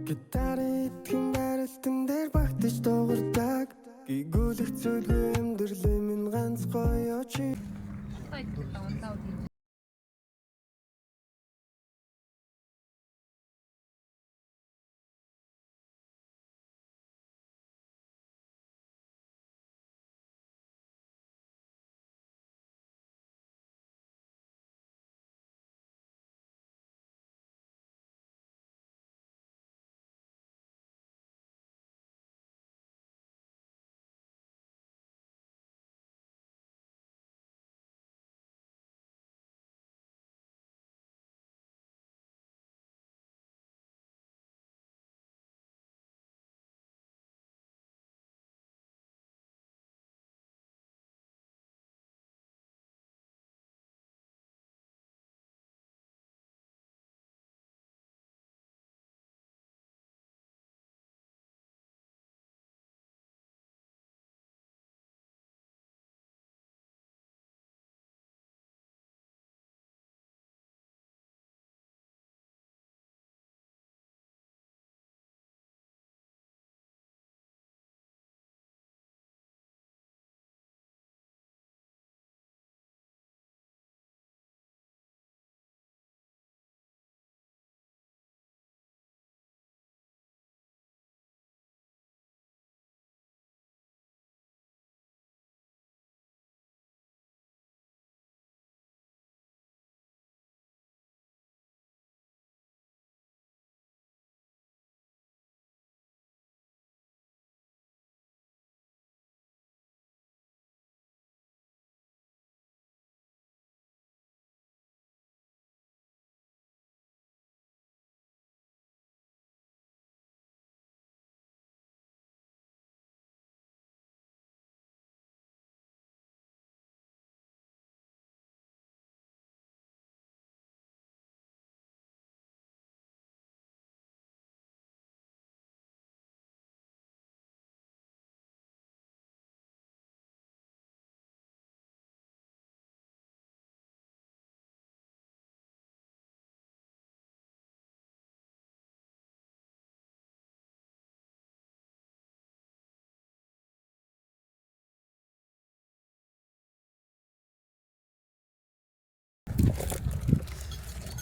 Гитарын итгэн барилтан дээр багтаж дуугардаг. Гигүүлэх зүйлгүй амьдралын минь ганц гоё чи.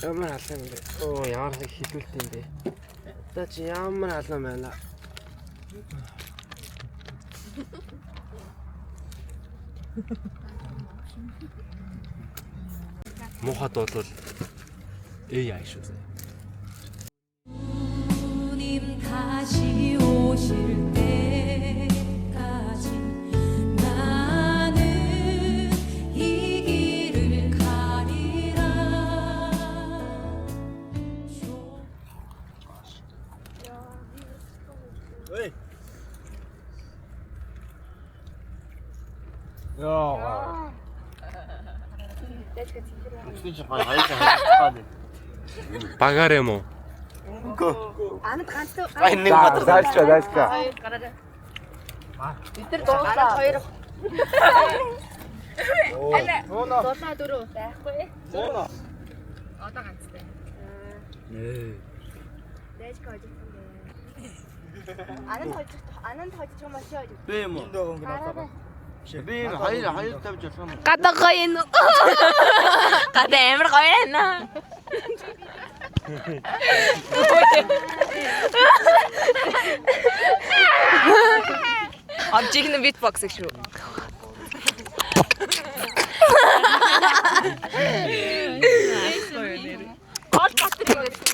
Ямар халуун юм бэ? Оо, ямар нэг хилүүлт юм бэ? За чи ямар халуун байна? Муухай дуулвал AI шүү дээ. 주님 다시 오실 때까지 나는 이 길을 가리라. Яа. Багаар юм уу? Анад ганц Нэг бадар зайлчаа зайлчаа. хоёр гараарай. Бид нар дуулаа. Хоёр. Дулаа дөрөв байхгүй. Одоо ганцтай. Дэж хожигдсан дээ. Ананд хожигд ананд хожиж юм шиг хожиг. Би юм уу? Би юм хоёр хоёр тавьж болох юм. Гадаа гоё юм уу? Гадаа амар гоё байна. Обжиг нь битбокс шүү. Гол дотор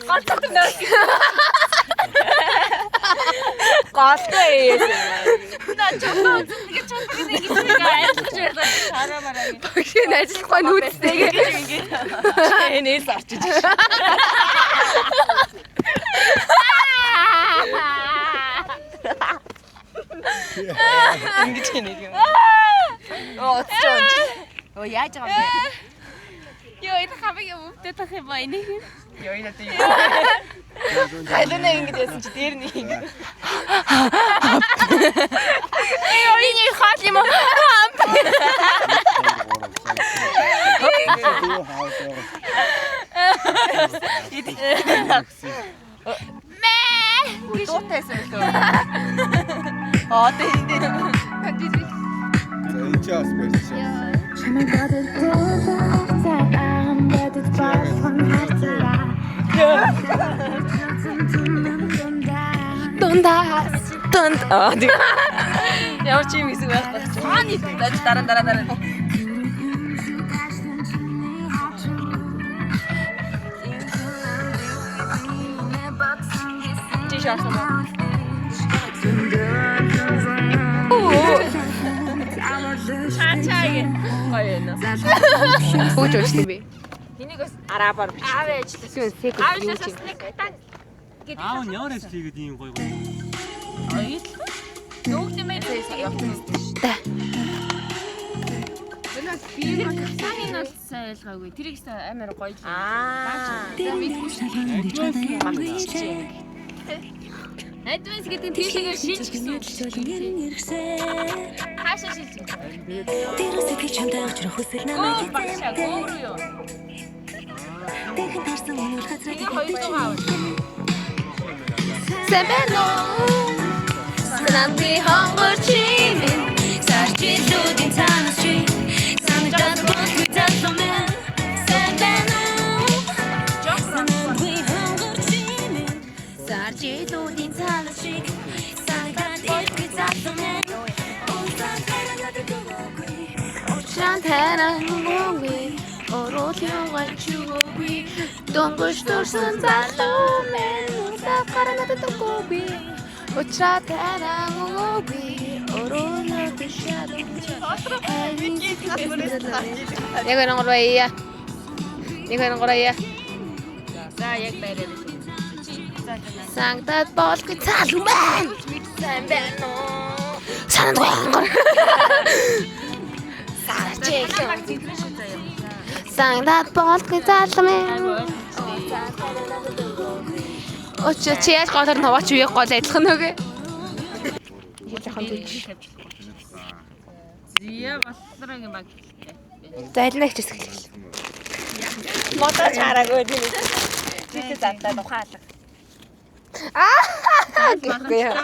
гол дотор нөөс. Голтой ээ. На чулуу үзэн чулуу нэг ингэ ажиллаж байлаа. Хараа мараа. Багш нь ажиллахгүй нүүдстэйгээ. Энэс орчиж. Ингэж хийнэ юм. Оо, оцсон онж. Оо, яаж байгаа юм бэ? Йоо, энэ хамаг юм өвдөд тах юм аа энийг. Йоо, энэ одоо юу? Халуунаа ингэж яасан чи дээр нэг ингэ. Йоо, энэ хаал юм уу? Мэ. тавьсан бэлээ. Одоо энэ дээр. За энэ ч бас барьчих. Дундаа дунд аа тэг. Ямар ч юм хэсэг байхгүй. Хааны дараа дараа дараа. Чи шаарсан уу? Чачаагийн гоё юм. Хөөж уншсан бэ? Энийг бас арабаар бичсэн. Аав ээжлээс. Секс Аав юу ээжлээс чи? бас нэг катан Аав нь ямар ажил хийгээд ийм гоё гоё. Нүгдэмээр явсан юм шүү Та. дээ. Тэр катаны нь бол сайн ойлгоогүй. Тэрийг сайн амар гоё л. Аа. Advance гэдэг нь тийшээгээр шилж гэсэн үг. Хаашаа шилж? Гөө багшаа гөө рүү юу? Тэгээ хоёр дуугаа авах. Сайн байна уу? Санамби хонгор чимэн сарчилүүдийн цаанаас чи санагдаад болгүй залуу мэн сайн байна уу? Санамби хонгор чимэн сарчилүүдийн цаанаас чи санагдаад болгүй залуу мэн уусаа гараад дөрөвгүй Учран тарангүй оруул юугаар чүгөөгүй дөнгөж төрсөн залуу мэн усаа гараад дөрөвгүй Учраа тарангүй оруул тушаад. Яг нэг гурвая. Нэг хоёр гурвая. За яг байраа биш. Сангадад болгүй залуу мэн. Сайн байна уу? Санагдгүй хонгор. Сарчээ. Сангадад болгүй залуу мэн. Очоо чи яаж голоор нь хуваач үе гол адилхан нүгэ. Жоохон дүүж. Зя боллоор ингэ баг. За аль нэг ч хэсэг хэлээ. Бодож хараагүй тийм. Чи задаа ухаалаг. Аа гэхгүй яа.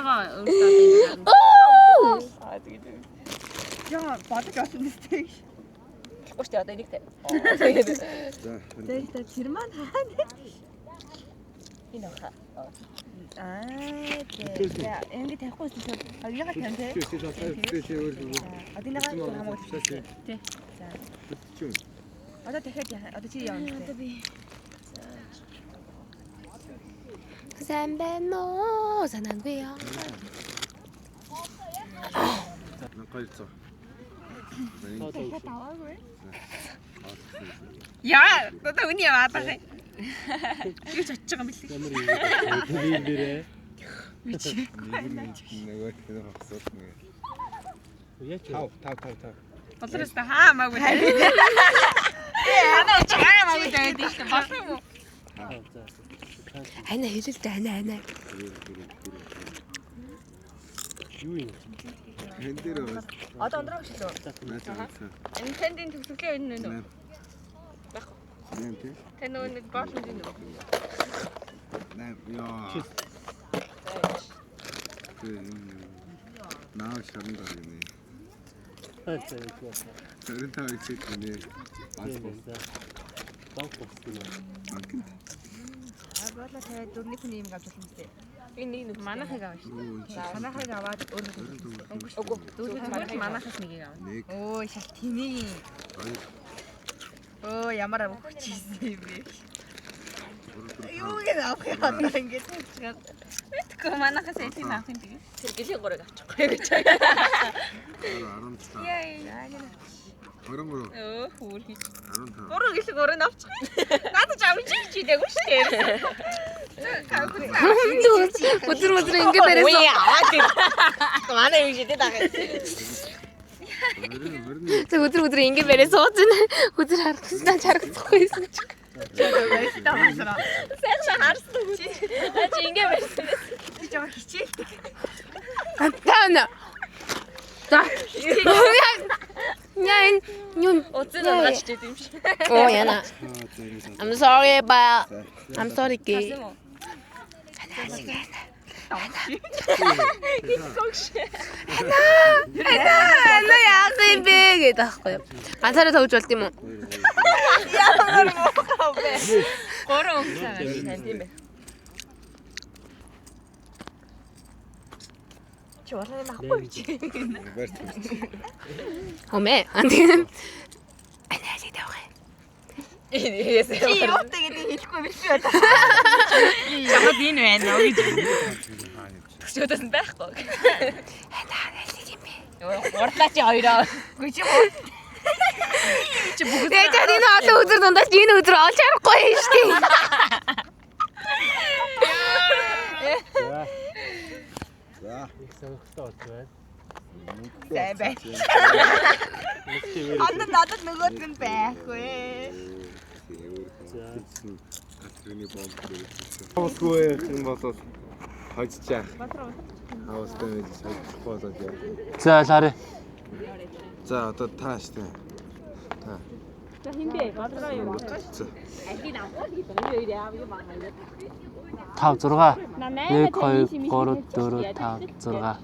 Яа бодож олсон нэстэй. Болохгүй шүү дээ одоо энийг тавь. За. За тэр маань хаана? Энэ баха. Аа за ингэ тавихгүй байсан чинь хоёрыг тавь тий. Одоо нэг хамаагүй. Тий. За. Одоо дахиад одоо чи явна тий. Сайн байна уу? Санаангүй яа. Гоёцоо. Яа, одоо үний яваад байгаа юм. Юу ч очиж байгаа юм бэлээ. Ямар юм юм дээрээ. Нөгөө тэр хавсаад нэг. Яаж вэ? 5 5 5 5. Болоороос та хаамаагүй тавиад. Манай чи хаамаагүй тавиад шүү дээ. Болох юм уу? За. Ана хэлэл дээ ана ана. Юу юм? Энэ дээр бас Одоо өндрөө хөшлөө. Энэ тандын төгсгөлийн энэ нэ үү? Нэм тий. Тэ нөгөө нэг гоолн энэ үү? Нэм яа. Наа шарн даа гинэ. За. 25 их гинэ. Бас За. Банк болсон юм. банкнд. А боолоо тавиад дөрөвний хүний юм авч болно тий. Энэ нэг нүг манайхыг авна шүү. Манайхыг аваад өөр нэг. Үгүй. Зүгээр л манайхаас нэгийг авна. Нэг Өө шал тэмээ. 2 Өө ямар авах хийсэн юм бэ? 3 4 Юу гэх авах юм одоо ингэж тавьчихсан. Мэдгүй манайхаас элийг авах юм тэгээ. Тэр гэлийн гурыг авчихгүй гэж. 5 17 23 Өө хүүр хийж. 15 Гурван гэлэг гурыг авчих. Надад ч авч чи дэггүй шүү дээ. Өдөр өдөр ингэ барайсан. Үгүй аваад ир. Манай юм шидэд байгаа. Тэг өдөр өдөр ингэ барай сууц. Өдөр харагдсан ч харагдахгүй байсан чи. Сайн шан харсан уу? Чи ингэ барьсан. Би жоо хичээлдэг. Тана. За. Яа энэ юу Үзэн унгач чийд юм шиг. Оо яна. I'm sorry but I'm sorry гээ. Ана яах юм бэ гэдэг аахгүй юу. Ганцаараа тоглож болд юм уу? Ямар муухай вэ? Гурван өнгө сайн тийм ээ. Чи улаан юм авахгүй чи. Хомээ. Тийм. Ана алиг тавих юм. Чи юутай гэдэг хэлэхгүй биш үү? Чамд энэ байна уу гэж. Төсөөдөөс нь байхгүй. Ана алиг юм бэ. Гурлаа чи хоёроо. Үгүй чи гур. Чи бүгд Тэгээд чад энэ олон өдөр дундаас энэ өдөр олж харахгүй юм шүү дээ. За. Их сонирхолтой болж байна. сайн байна. Одоо надад нөгөөд нь байхгүй. Хаусгүй юм бол хожиж яах. Хаустай байж хожихгүй болоод яа. За лари. За одоо та штэ. Та. За хин бэ? Бодроо юу? 5 6 1 2 3 4 5 6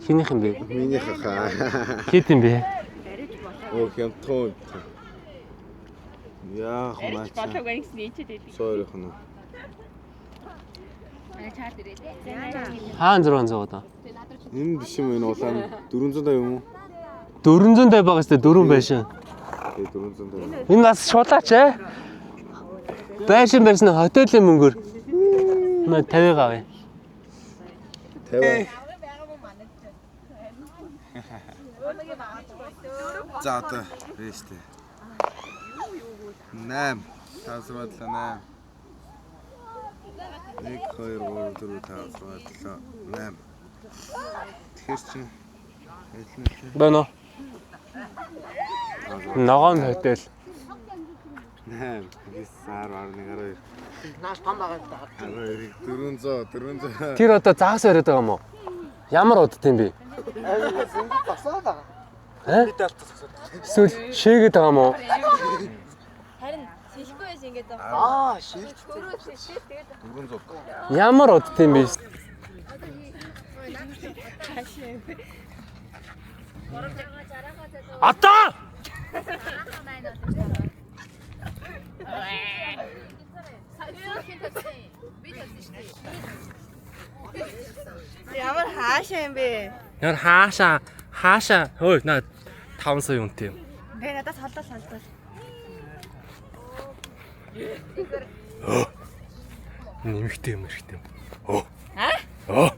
Хинийх юм бэ? Минийх хаа. Хэд юм бэ? Оо хямдхан. Яах маа. Болоог гэсэн ичээд байдаг. Сойрох нь. Хаан 600 одоо. Энэ биш юм энэ улаан 450 юм уу? 450 байгаа сте 4 байшин. Тэгээ 450. Энэ бас шулаач ээ. Байшин барьсан хотелийн мөнгөөр. Нэ 50-ыг авъя. 50. За одоо бэ штэ. 8 5 6 7 8 1 2 3 4 5 6 7 8 Тэгэхээр чи аль нь вэ? Байна уу? Ногоон хотел. 8 9 10 11 12 Нааш том байгаа юм да. 12 400 400 Тэр одоо загас бариад байгаа юм уу? Ямар удд юм бэ? Ингээд зогсоод байгаа. Э? Эсвэл шээгээд байгаа юм уу? Харин сэлэхгүй байж ингээд Аа, шилж. 400 Ямар удд юм бэ? Одоо! Ямар хаашаа юм бэ? Ямар хаашаа хаашаа хөөе наа 5 сая үнэтэй юм. Бэ надад салдал салдал. Нэмэгтэй юм эрэгтэй юм. Өө. Аа? Өө.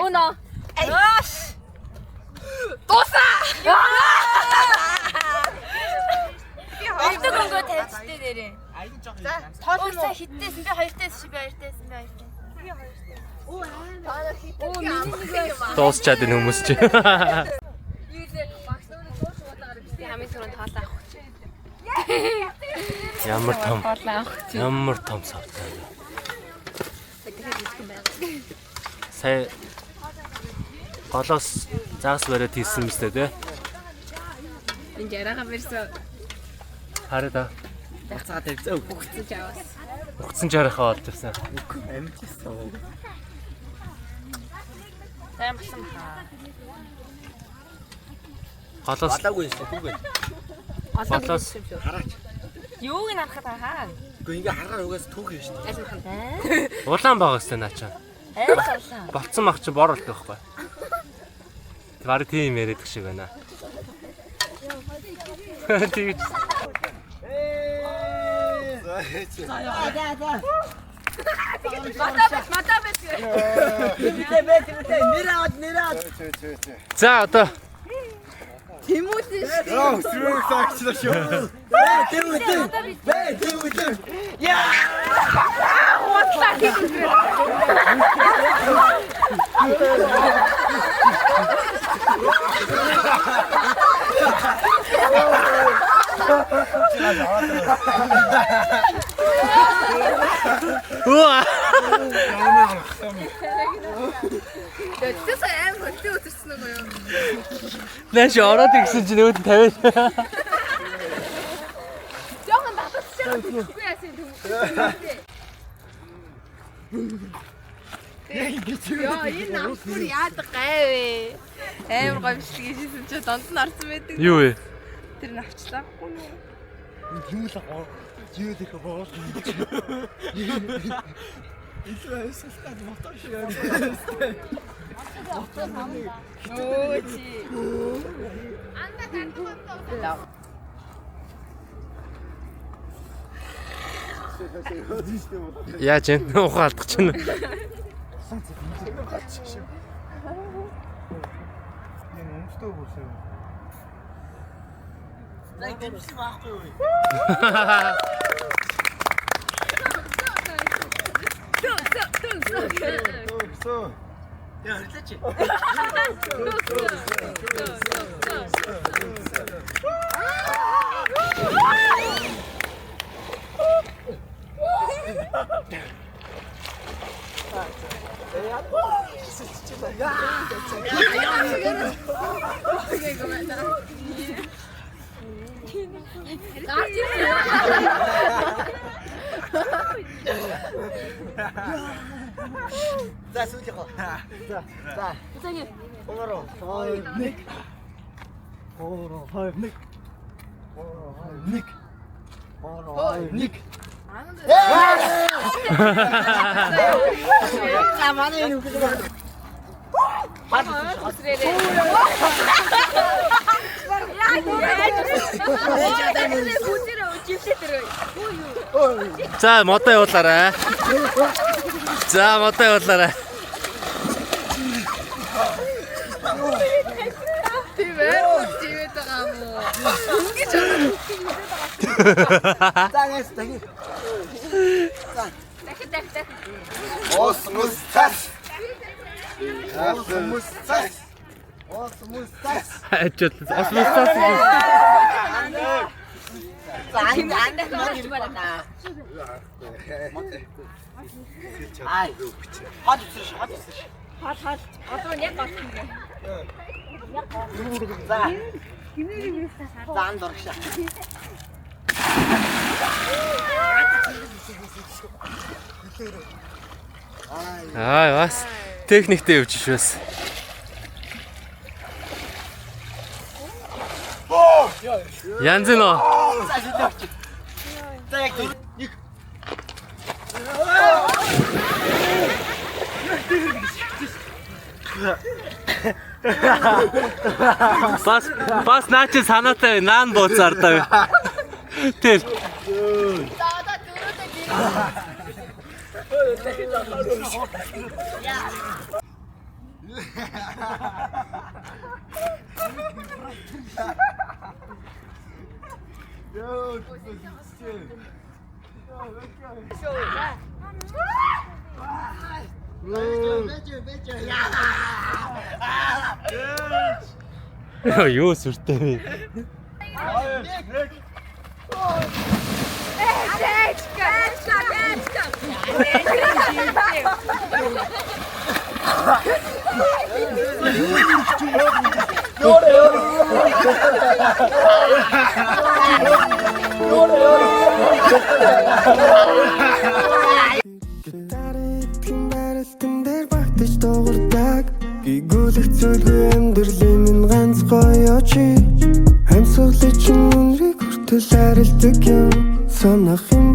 Өнөө. Ааш. Өвдөг өнгөө тавьчтэй нэрээ. За, тоол юм Ууса уу? хиттэйсэн би хоёртайсэн би хоёртайсэн би хоёртайсэн. Оо миний нэг байсан. Дуусчаад энэ хүмүүс чи. Юу лээ багш нөрөө дууш уулагаар би хамгийн түрүүнд хоолоо авах чи. Ямар том Хоолоо авах чи. ямар том савтай юм. Тэгэхээр жижигхэн байгаа. Сая голоос загас бариад хийсэн мэт те. Энэ жараага барьсан. Хараа да. Буцаа тавьцаа. Өгцөж аваас. Угцсан жарахаа олж авсан. Амжилтсан. Сайн болсон хаа. Голоос Балаагүй шүү дээ. голоос Хараач. Юуг нь харахад хаа? Үгүй ингээ харгаар угаас түүх юм шүү дээ. улаан байгаа сте наачаа. Айл улаан. Болцсон мах чи бор болдог байхгүй. Бараг тийм яриадах шиг байна. Тэгэж За одоо Яа, сүүрэг саагчлаа шүү. Үа. Тэгээ сая аим хөлтөө өтөрсөн үү юу? Нааш ороод ирсэн чинь өөд нь 50. Жохон татчихсан. Үгүй яасан юм. Йоо, энэ навчгүй яадаг гай вэ? Амар гоё бичлэг хийжсэн чи донд нь орсон байдаг. Юу вэ? Тэр навчлаа. Юм л гоо. Юу дэх гоо. Илүү амьсгалтай мотор шиг амьсгалтай. Өө чи. Яаж юм? Ухаан алдах чинь. Энэ өмсдөө бүрсэн юм. Төгсөө. За сүүлийнхоо. За. За. 3 2 1 3 2 1 3 2 1 3 2 1 За манай энэ үгээр За модоо явуулаарай. За модоо явуулаарай. Тийм ээ. Живээд байгаа юм уу? За нэс дахин. Дахид дахид дахид. Ус мус цас. Ус мус цас. Ус мус цас. Ажил ос мустаас. За ан ан мод байна. Ай. Хол үсэрш хол үсэрш. Хол хол. Одоо яг гол юм. За. За ан дургшаа. Аа бас техниктэй явж ш бас. Янз нөө. За шүлээ очив. За яг нэг. Бас бас наа чи санаатай наан бууцаар даа. Тэр За одоо дөрөвдөө гэрээ. Йоо. юу сүртэй вэ? Гитарын итгэн барилтан дээр багтаж дуурдаг. Гигүүлэх зүйлгүй амьдралын минь ганц гоё чи. Амьсгалын чинь үнрийг хүртэл арилдаг юм. Санах юм